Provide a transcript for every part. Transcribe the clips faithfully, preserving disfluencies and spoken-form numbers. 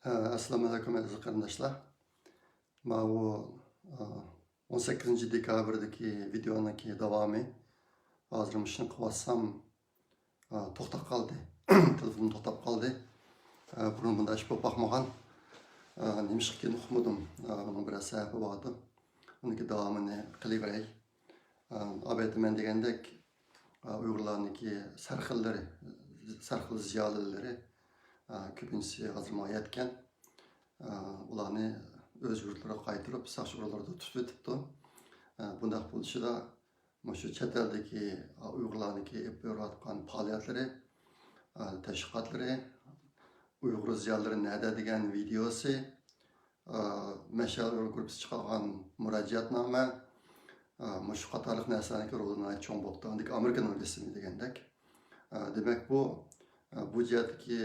ئەسسالامۇ ئەلەيكۇم ئەزىز قېرىنداشلار. ماۋۇ، ئە، ئون سەككىزىنچى دېكابىردىكى ۋىدېئونىڭكى داۋامى. ھازىر مۇشۇنى قىلىۋاتسام، ئە، توختاپ قالدى. تېلېفونۇم توختاپ قالدى. ئە، بۇرۇن بۇنداق ئىش بولۇپ باقمىغان. ئە، نېمىشقىكىن ئۇقمىدىم. ئە، بۇنىڭ بىرەر سەۋەبى باردۇ. ئۇنىڭكى داۋامىنى قىلىۋېرەي. ئە، ئەلۋەتتە مەن دېگەندەك، ئە، ئۇيغۇرلارنىڭكى سەرخىللىرى، سەرخىل زىيالىيلىرى، ئە، كۆپىنچىسى ھازىر ماڭا يەتكەن. ئە، ئۇلارنى ئۆز يۇرتلىرىغا قايتۇرۇپ، ساقچى ئورۇنلىرىدا تۇتۇۋېتىپتۇ. ئە، بۇنداق بولۇشىدا مۇشۇ چەت ئەلدىكى، ئە، ئۇيغۇرلارنىڭكى ئېلىپ بېرىۋاتقان پائالىيەتلىرى، ئە، تەشۋىقاتلىرى، ئۇيغۇر زىيالىيلىرى نەدە دېگەن ۋىدېئوسى، ئا، مەشئەل ئۇيغۇر گۇرۇپپىسى چىقارغان مۇراجىئەتنامە، ئا، مۇشۇ قاتارلىق نەرسىلەرنىڭكى رولى ناھايىتى چوڭ بوپتۇ. ئاندىكى ئامېرىكىنىڭ بېسىمى دېگەندەك. ئا، دېمەك، بۇ، ئا، بۇ جەھەتتىكى،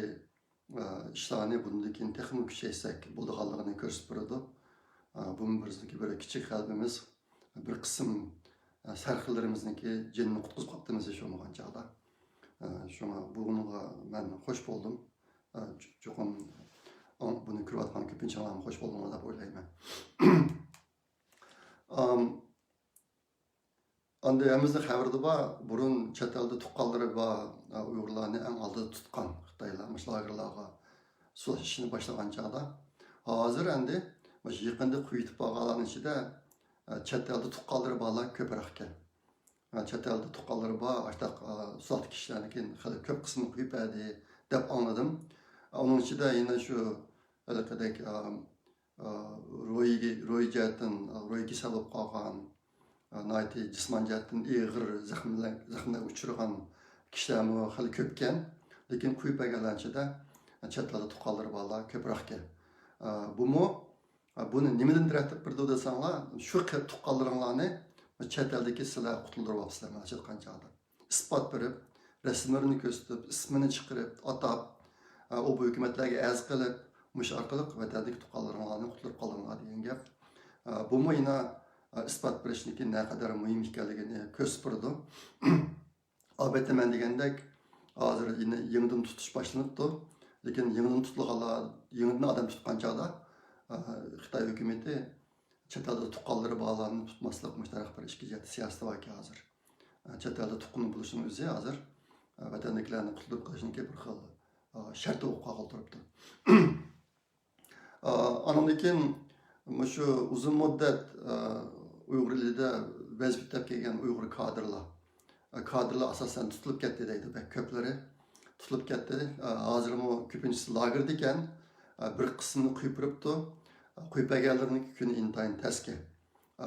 ئا، ئىشلارنى بۇندىن كېيىن تېخىمۇ كۈچەيتسەك بولىدىغانلىقىنى كۆرسىتىپ بېرىدۇ. ئا، بۇمۇ بىزنىڭكى بىر كىچىك غەلىبىمىز. بىر قىسىم، ئا، سەرخىللىرىمىزنىڭكى جېنىنى قۇتقۇزۇپ قاپتىمىز ھېچ بولمىغان چاغدا. ئا، شۇڭا بۇنىڭغا مەن خوش بولدۇم. ئا، چو-، چوقۇم، ئا، بۇنى كۆرۈۋاتقان كۆپىنچىڭلارمۇ خوش بولدۇڭلار دەپ ئويلايمەن. ئام، ئاندىن ھەممىمىزنىڭ خەۋىرىدە بار، بۇرۇن چەت ئەلدە تۇغقانلىرى بار، ئا، ئۇيغۇرلارنى ئەڭ ئالدىدا تۇتقان خىتايلار، مۇشۇ لاگېرلارغا سولاش ئىشىنى باشلىغان چاغدا. ھازىر ئەمدى مۇشۇ يېقىندا قويۇۋېتىپ بارغانلارنىڭ ئىچىدە، ئا، چەت ئەلدە تۇغقانلىرى بارلار كۆپرەككەن. ئا، چەت ئەلدە تۇغقانلىرى بار، ئاشتاق، ئا، سوتتا كىشىلەرنىڭكى خېلى كۆپ قىسمى قويۇپ بەردى دەپ ئاڭلىدىم. ئۇنىڭ ئىچىدە يەنە شۇ ھېلىقىدەك، ئا، ئا، روھىي، روھىي جەھەتتىن، ئا، روھىي كېسەل بولۇپ قالغان، ئا، ناھايىتى جىسمانىي جەھەتتىن ئېغىر زەخىملەر، زەخىملەرگە ئۇچرىغان كىشىلەرمۇ خېلى كۆپكەن. لېكىن قويۇپ بەرگەنلەر ئىچىدە، ئا، چەت ئەلدە تۇغقانلىرى بارلار كۆپرەككەن. ئا، بۇمۇ، ئا، بۇنى نېمىدىن دېرەك تېپىپ بېرىدۇ دېسەڭلار، شۇ قېرى تۇغقانلىرىڭلارنى چەت ئەلدىكى سىلەر قۇتۇلدۇرۇۋاپسىلەر، مەن ئېيتقان چاغدا. ئىسپات بېرىپ، رەسىملىرىنى كۆرسىتىپ، ئىسمىنى چىقىرىپ، ئاتاپ، ئا، ئۇ بۇ ھۆكۈمەتلەرگە ئەرز قىلىپ، مۇشۇ ئارقىلىق ۋەتەندىكى تۇغقانلىرىڭلارنى قۇتۇلدۇرۇپ قالدۇرۇڭلار دېگەن گەپ. ئا، بۇمۇ يەنە، ئا، ئىسپات بېرىشنىڭكى نەقەدەر مۇھىم ئىكەنلىكىنى كۆرسىتىپ بېرىدۇ. ئەلۋەتتە مەن دېگەندەك، ھازىر يەنە يېڭىدىن تۇتۇش باشلىنىپتۇ. لېكىن يېڭىدىن تۇتۇلغانلار، يېڭىدىن ئادەم تۇتقان چاغدا، ئا، خىتاي ھۆكۈمىتى چەت ئەلدە تۇغقانلىرى بارلارنى تۇتماسلىق مۇشۇنداق بىر ئىككى جەھەتتە سىياسىتى باركەن ھازىر. چەت ئەلدە تۇغقىنى بولۇشنىڭ ئۆزى ھازىر، ۋەتەندىكىلەرنى قۇتۇلدۇرۇپ قېلىشنىڭكى بىر خىل، شەرتى بولۇپ قالغىلى تۇرۇپتۇ. ئانىڭدىن كېيىن مۇشۇ ئۇزۇن مۇددەت، ئۇيغۇر ئېلىدە ۋەزىپە ئۆتەپ كەلگەن ئۇيغۇر كادىرلار، كادىرلار ئاساسەن تۇتۇلۇپ كەتتى دەيدۇ، بەك كۆپلىرى تۇتۇلۇپ كەتتى. ھازىرمۇ كۆپىنچىسى لاگېردا ئىكەن. بىر قىسمىنى قويۇپ بېرىپتۇ. قويۇپ بەرگەنلىرىنىڭ كۈنى ئىنتايىن تەسكەن.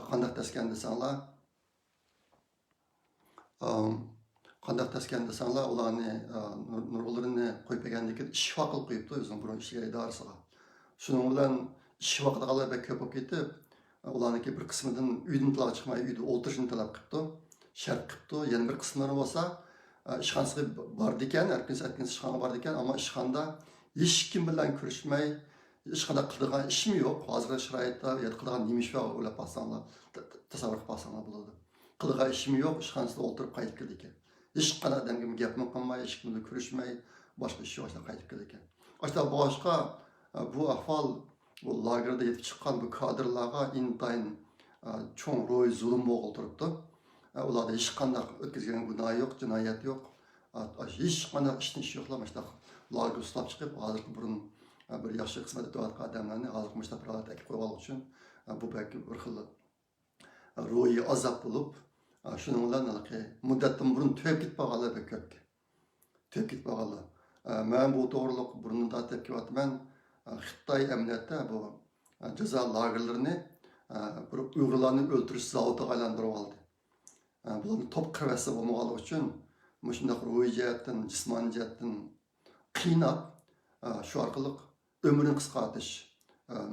قانداق تەسكەن دېسەڭلار، ئام، قانداق تەسكەن دېسەڭلار، ئۇلارنى، ئا، نۇر-، نۇرغۇنلىرىنى قويۇپ بەرگەندىن كېيىن ئىششىپ ھەققىلىق قويۇپتۇ ئۆزىنىڭ بۇرۇن ئىشلىگەن ئىدارىسىغا. شۇنىڭ بىلەن ئىششىپ ھەققىلىق بەك كۆپ بولۇپ كېتىپ، ئۇلارنىڭكى بىر قىسمىدىن ئۆيدىن تالاپ چىقماي، ئۆيدە ئولتۇرۇشنى تەلەپ قىپتۇ، شەرت قىپتۇ. يەنە بىر قىسىملىرى بولسا، ئا، ئىشخانىسىغا ب-، بارىدىكەن، ئەتىگەنسى، ئەتىگەنسى ئىشخانىغا بارىدىكەن، ئەمما ئىشخانىدا ھېچكىم بىلەن كۆرۈشمەي، ھېچقانداق قىلىدىغان ئىشمۇ يوق. ھازىرقى شارائىتتا يا قىلىدىغان نېمە ئىش بار ئويلاپ باقساڭلار، ت-، ت-، تەسەۋۋۇر قىلىپ باقساڭلار بولىدۇ. قىلىدىغان ئىشمۇ يوق، ئىشخانىسىدا ئولتۇرۇپ قايتىپ كېلىدىكەن. ھېچقانداق ئادەمگە گەپمۇ قىلماي، ھېچكىم بىلەن كۆرۈشمەي، باشقا ئىشى يوق، ئاشۇنداق قايتىپ كېلىدىكەن. ئاشۇنداق بولغاچقا، بۇ ئەھۋال بۇ لاگېردا يېتىپ چىققان بۇ كادىرلارغا ئىنتايىن، چوڭ روھىي زۇلۇم بولغىلى تۇرۇپتۇ. ئۇلاردا ھېچقانداق ئۆتكۈزگەن گۇناھى يوق، جىنايەت يوق. ھېچقانداق ئىشنى ئىشى يوقلار مۇشۇنداق لاگېرغا سولاپ چىقىپ، ھازىرقى بۇرۇن بىر ياخشى خىزمەت ئېتىۋاتقان ئادەملەرنى ھازىرقى مۇشۇنداق بىر ھالەتكە ئەكىپ قويغانلىقى ئۈچۈن، بۇ بەك بىر خىل روھىي ئازاب بولۇپ، شۇنىڭ بىلەن ھېلىقى مۇددەتتىن بۇرۇن تۈگەپ كېتىپ قالغانلار بەك كۆپكەن. تۈگەپ كېتىپ قالغانلار. مەن بۇ توغرىلىق بۇرۇندىن تارتىپ كېلىۋاتىمەن. خىتاي ئەمەلىيەتتە بۇ جازا لاگېرلىرىنى بىر ئۇيغۇرلارنى ئۆلتۈرۈش زاۋۇتىغا ئايلاندۇرۇپ ئالدى. بۇلارنى توپ قىرىۋەتسە بولمىغانلىقى ئۈچۈن مۇشۇنداق روھىي جەھەتتىن، جىسمانىي جەھەتتىن قىيناپ، شۇ ئارقىلىق ئۆمرىنى قىسقارتىش،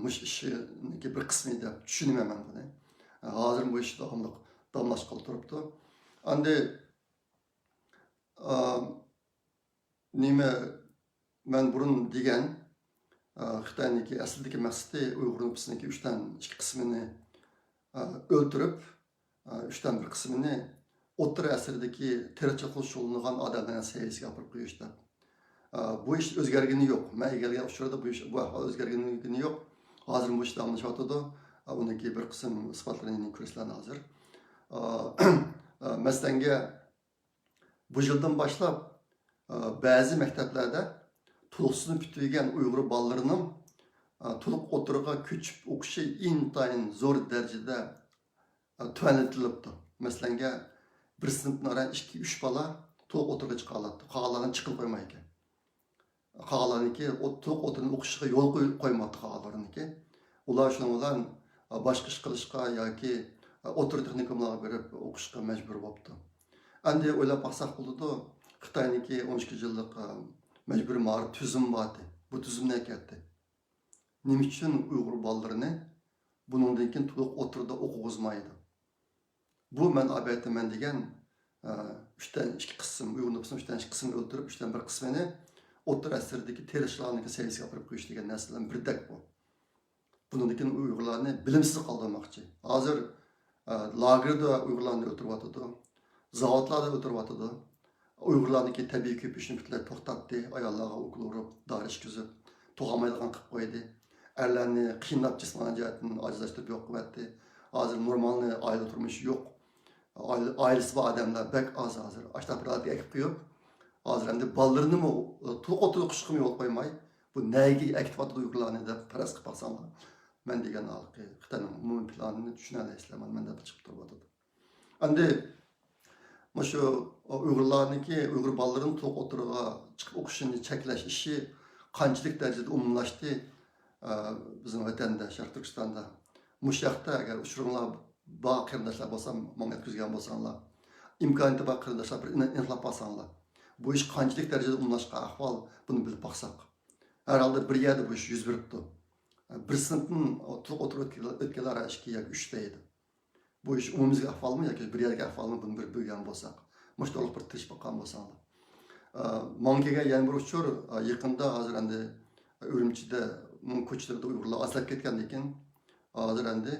مۇشۇ ئىشنىڭكى بىر قىسمى دەپ چۈشىنىمەن مەن بۇنى. ھازىر بۇ ئىش داۋاملىق داۋاملاشقىلى تۇرۇپتۇ. ئاندى، نېمە، مەن بۇرۇن دېگەن، خىتاينىڭكى ئەسلىدىكى مەقسىتى ئۇيغۇر نوپۇسىنىڭكى ئۈچتىن ئىككى قىسمىنى ئۆلتۈرۈپ، ئۈچتىن بىر قىسمىنى ئوتتۇرا ئەسىردىكى تېرىقچىلىق بىلەن شۇغۇللىنىدىغان ئادەملەرنىڭ سەۋىيەسىگە ئاپىرىپ قويۇش دەپ. ئا، بۇ ئىش ئۆزگەرگىنى يوق. مەن ئىگىلىگەن ئۇچۇردا بۇ ئىش، بۇ ئەھۋال ئۆزگەرگىنى يوق. ھازىر بۇ ئىش داۋاملىشىۋاتىدۇ. ئا، ئۇنىڭكى بىر قىسىم ئىسپاتلىرىنى كۆرىسىلەر ھازىر. ئا، ئا، مەسىلەنگە، بۇ يىلدىن باشلاپ، ئا، بەزى مەكتەپلەردە تولۇقسىزلىنىپ پۈتتۈرگەن ئۇيغۇر بالىلىرىنىڭ، ئا، تولۇق ئوتتۇرىغا كۆچۈپ ئوقۇشى ئىنتايىن زور دەرىجىدە، ئا، تۆۋەنلىتىلىپتۇ. مەسىلەنگە، بىر سىنىپتىن ئاران ئىككى، ئۈچ بالا تولۇق ئوتتۇرىغا چىقالاتتى. قالغانلارنى چىقىپ قويمايدىكەن. قالغانلارنىڭكى ئوت-، تولۇق ئوتتۇرىدىن ئوقۇشىغا يول قوي-، قويماپتۇ قالغانلارنىڭكى. ئۇلار شۇنىڭ بىلەن، ئا، باشقا ئىش قىلىشقا ياكى، ئا، ئوتتۇرا تېخنىكوملارغا بېرىپ ئوقۇشقا مەجبۇر بوپتۇ. ئەمدى ئويلاپ باقساق بولىدۇ، خىتاينىڭكى ئون ئىككى يىللىق، ئا، مەجبۇرىي مائارىپ تۈزۈمى بار ئىدى. بۇ تۈزۈمنى ئەكەتتى. نېمە ئۈچۈن ئۇيغۇر بالىلىرىنى بۇنىڭدىن كېيىن تولۇق ئوتتۇرىدا ئوقۇغۇزمايدۇ؟ بۇ مەن ئاۋېتىمەن دېگەن، ئە، ئۈچتىن ئىككى قىسىم، ئۇيغۇر نوپۇسىنىڭ ئۈچتىن ئىككى قىسمىنى ئۆلتۈرۈپ، ئۈچتىن بىر قىسمىنى ئوتتۇرا ئەسىردىكى تېرىقچىلارنىڭكى سەۋىيەسىگە ئاپىرىپ قويۇش دېگەن نەرسە بىلەن بىردەك بۇ. بۇنىڭدىن كېيىن ئۇيغۇرلارنى بىلىمسىز قالدۇرماقچى. ھازىر، ئە، لاگېردا ئۇيغۇرلارنى ئۆلتۈرۈۋاتىدۇ. زاۋۇتلاردا ئۆلتۈرۈۋاتىدۇ. ئۇيغۇرلارنىڭكى تەبىئىي كۆپىيىشنى پۈتۈنلەي توختاتتى. ئاياللارغا ئوكۇل ئۇرۇپ، دارى ئىچكۈزۈپ، تۇغالمايدىغان قىلىپ قويدى. ئەرلەرنى قىيناپ، جىسمانىي جەھەتتىن ئاجىزلاشتۇرۇپ يوق قىلىۋەتتى. ھازىر نورمالنى ئائىلە تۇرمۇشى يوق. ئائىلە-، ئائىلىسى بار ئادەملەر بەك ئاز ھازىر. ئاشۇنداق بىر ھالەتكە ئەكىپ قويۇپ، ھازىر ئەمدى بالىلىرىنىمۇ تولۇق ئوتتۇرىغا چىقىشقىمۇ يول قويماي، بۇ نەگە ئەكېتىۋاتىدۇ ئۇيغۇرلارنى دەپ پەرەز قىلىپ باقساڭلار، مەن دېگەن ھالقى خىتاينىڭ ئومۇمىي پىلانىنى چۈشىنەلەيسىلەر، مانا مەندە چىقىپ تۇرۇۋاتىدۇ. ئەمدى مۇشۇ ئۇيغۇرلارنىڭكى، ئۇيغۇر بالىلىرىنىڭ تولۇق ئوتتۇرىغا چىقىپ ئوقۇشىنى چەكلەش ئىشى قانچىلىك دەرىجىدە ئومۇملاشتى؟ ئە، بىزنىڭ ۋەتەندە، شەرقىي تۈركىستاندا. مۇشۇ ھەقتە ئەگەر ئۇچۇرۇڭلار بار قېرىنداشلار بولسا، ماڭا يەتكۈزگەن بولساڭلار، ئىمكانىيىتى بار قېرىنداشلار بىر ئېنىق-، ئېنىقلاپ بارساڭلار، بۇ ئىش قانچىلىك دەرىجىدە ئومۇملاشقان ئەھۋال، بۇنى بىلىپ باقساق. ھەر ھالدا بىر يەردە بۇ ئىش يۈز بېرىپتۇ. بىر سىنىپتىن تولۇق ئوتتۇرا ئۆتكەنلەر، ئۆتكەنلەر ئىككى ياكى ئۈچتە ئىدى. بۇ ئىش ئومۇميۈزلۈك ئەھۋالمۇ ياكى بىر يەردىكى ئەھۋالمۇ، بۇنى بىر بىلگەن بولساق، مۇشۇ توغرىلىق بىر تىرىشىپ باققان بولساڭلار. ئە، ماڭا كەلگەن يەنە بىر ئۇچۇر، ئە، يېقىندا ھازىر ئەمدى ئۈرۈمچىدە، مۇ-، كوچىلىرىدا ئۇيغۇرلار ئازلاپ كەتكەندىن كېيىن، ھازىر ئەمدى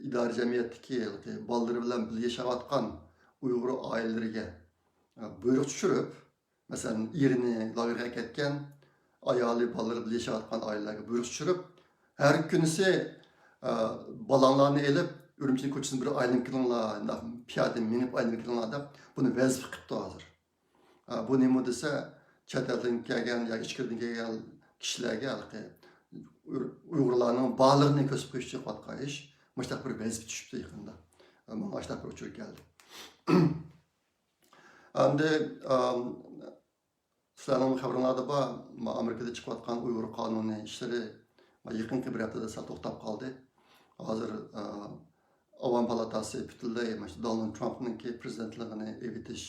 ئىدارە جەمئىيەتتىكى ھېلىقى بالىلىرى بىلەن بىللە ياشاۋاتقان ئۇيغۇر ئائىلىلىرىگە، ئە، بۇيرۇق چۈشۈرۈپ، مەسىلەن، ئېرىنى لاگېرغا ئەكەتكەن، ئايالى، بالىلىرى بىلەن ياشاۋاتقان ئائىلىلەرگە بۇيرۇق چۈشۈرۈپ، ھەر كۈنىسى، ئە، بالاڭلارنى ئېلىپ، ئۈرۈمچىنىڭ كوچىسىنى بىر ئايلىنىپ كېلىڭلار، مۇنداق پىيادە مېنىپ ئايلىنىپ كېلىڭلار دەپ، بۇنى ۋەزىپە قىپتۇ ھازىر. ئە، بۇ نېمە دېسە، چەت ئەلدىن كەلگەن ياكى ئىچكىرىدىن كەلگەن كىشىلەرگە ھېلىقى ئۇيغۇرلارنىڭ بارلىقىنى كۆرسىتىپ قويۇش ئىش، مۇشۇنداق بىر ۋەزىپە چۈشۈپتۇ يېقىندا. ئە، ماڭا ئاشۇنداق بىر ئۇچۇر كەلدى. ئەمدى، ئام، سىلەرنىڭ خەۋىرىڭلاردا بار، ما-، ئامېرىكىدا چىقىۋاتقان ئۇيغۇر قانۇنى ئىشلىرى، ما-، يېقىنقى بىر ھەپتىدە سەل توختاپ قالدى. ھازىر، ئا، ئاۋام پالاتاسى پۈتۈنلەي، مانا شۇ دونالد ترامپنىڭكى پىرېزىدېنتلىقىنى ئېۋىتىش،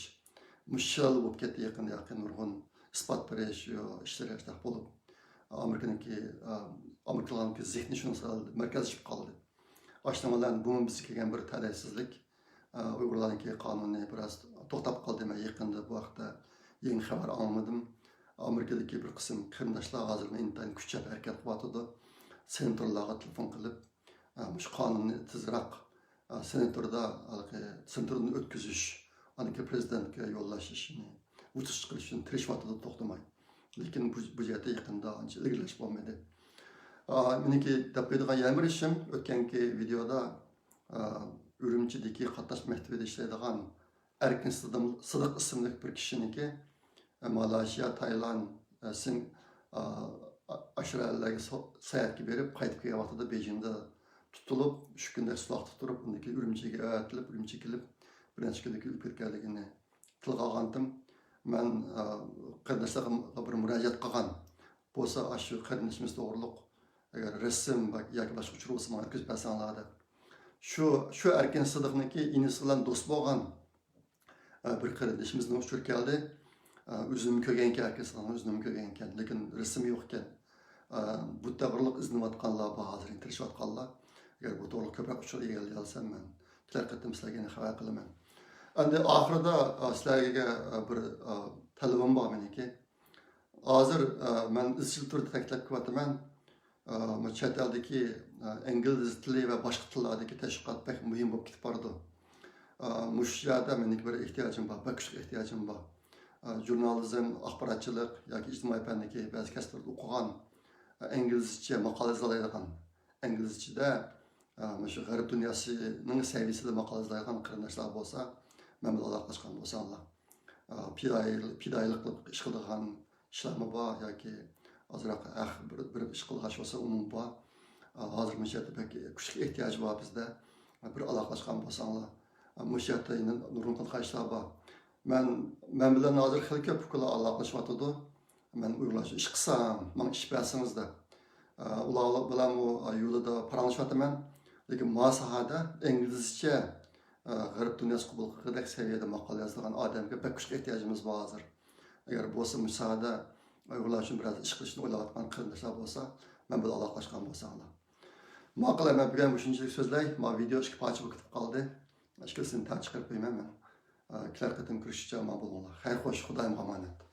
مۇشۇ يىل بولۇپ كەتتى يېقىندا، ياقى نۇرغۇن ئىسپات بېرىش، يو-، ئىشلىرى شۇنداق بولۇپ، ئامېرىكىنىڭكى، ئا، ئامېرىكىلارنىڭكى زېھنى شۇنىڭ سەل مەركەزلىشىپ قالدى. ئاشۇنىڭ بىلەن بۇمۇ بىزگە كەلگەن بىر تەلەيسىزلىك. ئۇيغۇرلارنىڭكى قانۇنى بىراز توختاپ قالدى. مەن يېقىندا بۇ ھەقتە يېڭى خەۋەر ئاڭلىمىدىم. ئامېرىكىدىكى بىر قىسىم قېرىنداشلار ھازىر ئىنتايىن كۈچەپ ھەرىكەت قىلىۋاتىدۇ. سېناتورلارغا تېلېفون قىلىپ، مۇشۇ قانۇننى تېزراق سېناتوردا، ھېلىقى سېناتوردىن ئۆتكۈزۈش، ئاندىن كېيىن پىرېزىدېنتكە يوللاش ئىشىنى، ۋوتېج چىقىرىش ئۈچۈن تىرىشىۋاتىدۇ توختىماي. لېكىن بۇ، بۇ جەھەتتە يېقىندا ئانچە ئىلگىرىلەش بولمىدى. ئا، مېنىڭكى دەپ قويىدىغان يەنە بىر ئىشىم، ئۆتكەنكى ۋىدېودا، ئا، ئۈرۈمچىدىكى قاتناش مەكتىپىدە ئىشلەيدىغان ئەركىن سىدىق، سىدىق ئىسىملىك بىر كىشىنىڭكى، ئا، مالايشىيا، تايلاند، ئا، سىن-، ئا، ئا-، ئاشۇ ئەللەرگە سو-، ساياھەتكە بېرىپ، قايتىپ كەلگەن ۋاقتىدا بېيجىڭدا تۇتۇلۇپ، ئۈچ كۈندەك سولاقتا تۇرۇپ، ئۇندىن كېيىن ئۈرۈمچىگە ئەۋەتىلىپ، ئۈرۈمچىگە كېلىپ، بىر نەچچە كۈندىن كېيىن ئۆلۈپ كەتكەنلىكىنى تىلغا ئالغانتىم. مەن، ئا، قېرىنداشلارغا بىر مۇراجىئەت قىلغان بولسا، ئاشۇ قېرىندىشىمىز توغرۇلۇق ئەگەر رەسىم ۋە ياكى باشقا ئۇچۇر بولسا ماڭا يەتكۈزۈپ بەرسەڭلار دەپ. شۇ، شۇ ئەركىن سىدىقنىڭكى ئىنىسى بىلەن دوست بولغان، ئا، بىر قېرىندىشىمىزنىڭ ئۇچۇرى كەلدى. ئا، ئۆزۈممۇ كۆرگەنكەن، ئەركىن سىدىقنى ئۆزۈممۇ كۆرگەنكەن، لېكىن رەسىمى يوق ئىكەن. ئا، بۇ توغرۇلۇق ئىزدىنىۋاتقانلار بار، ھازىر تىرىشىۋاتقانلار. ئەگەر بۇ توغرۇلۇق كۆپرەك ئۇچۇر ئىگىلىيەلسەم، مەن كېلەر قېتىم سىلەرگە يەنە خەۋەر قىلىمەن. ئەمدى ئاخىرىدا، ئا، سىلەرگە، ئا، بىر، ئا، تەلىپىم بار مېنىڭكى. ھازىر، ئا، مەن ئىزچىل تۈردە تەكىتلەپ كېلىۋاتىمەن. ئا، مۇ چەت ئەلدىكى، ئا، ئىنگلىز تىلى ۋە باشقا تىللاردىكى تەشۋىقات بەك مۇھىم بولۇپ كېتىپ بارىدۇ. ئا، مۇشۇ يەردە مېنىڭكى بىر ئېھتىياجىم بار، بەك كۈچلۈك ئېھتىياجىم بار. ئە، ژۇرنالىزم، ئاخباراتچىلىق ياكى ئىجتىمائىي پەندىكى بەزى كەسىپلەردە ئوقۇغان، ئە، ئىنگلىزچە ماقالە يازالايدىغان، ئىنگلىزچىدە، ئە، مۇشۇ غەرب دۇنياسىنىڭ سەۋىيەسىدە ماقالە يازالايدىغان قېرىنداشلار بولسا، مەن بىلەن ئالاقىلاشقان بولساڭلار. ئە، پىدائىي-، پىدائىيلىق قىلىپ ئىش قىلىدىغان ئىشلارمۇ بار ياكى ئازراق ھەق بېرىپ، بېرىپ ئىش قىلغاچ بولسا ئۇنىڭ بار. ئە، ھازىر مۇشۇ يەردە بەك كۈچلۈك ئېھتىياج بار بىزدە. بىر ئالاقىلاشقان بولساڭلار. ئە، مۇشۇ يەردە يەنە نۇرغۇن قىلغان ئىشلار بار. مەن، مەن بىلەن ھازىر خېلى كۆپ ئۇكىلار ئالاقىلىشىۋاتىدۇ. مەن ئۇيغۇرلارچە ئىش قىلسام، ماڭا ئىش بەرسىڭىز دەپ. ئە، ئۇلار بىلەنمۇ، ئە، يولىدا پاراڭلىشىۋاتىمەن. لېكىن ما ساھەدە ئىنگلىزچە، ئە، غەرب دۇنياسى قوبۇل قىلغۇدەك سەۋىيەدە ماقالە يازىدىغان ئادەمگە بەك كۈچلۈك ئېھتىياجىمىز بار ھازىر. ئەگەر بولسا مۇشۇ ساھەدە ئۇيغۇرلار ئۈچۈن بىرەر ئىش قىلىشنى ئويلاۋاتقان قېرىنداشلار بولسا، مەن بىلەن ئالاقىلاشقان بولساڭلار. ماقۇل، مەن بۈگۈن مۇشۇنچىلىك سۆزلەي. ما ۋىدېئو ئىككى پارچە بولۇپ كېتىپ قالدى. ئىككىسىنى تەڭ چىقىرىپ قويىمەن مەن. ئە، كېلەر قېتىم كۆرۈشكىچە ئامان بولۇڭلار. خەير خوش، خۇدايىمغا ئامانەت.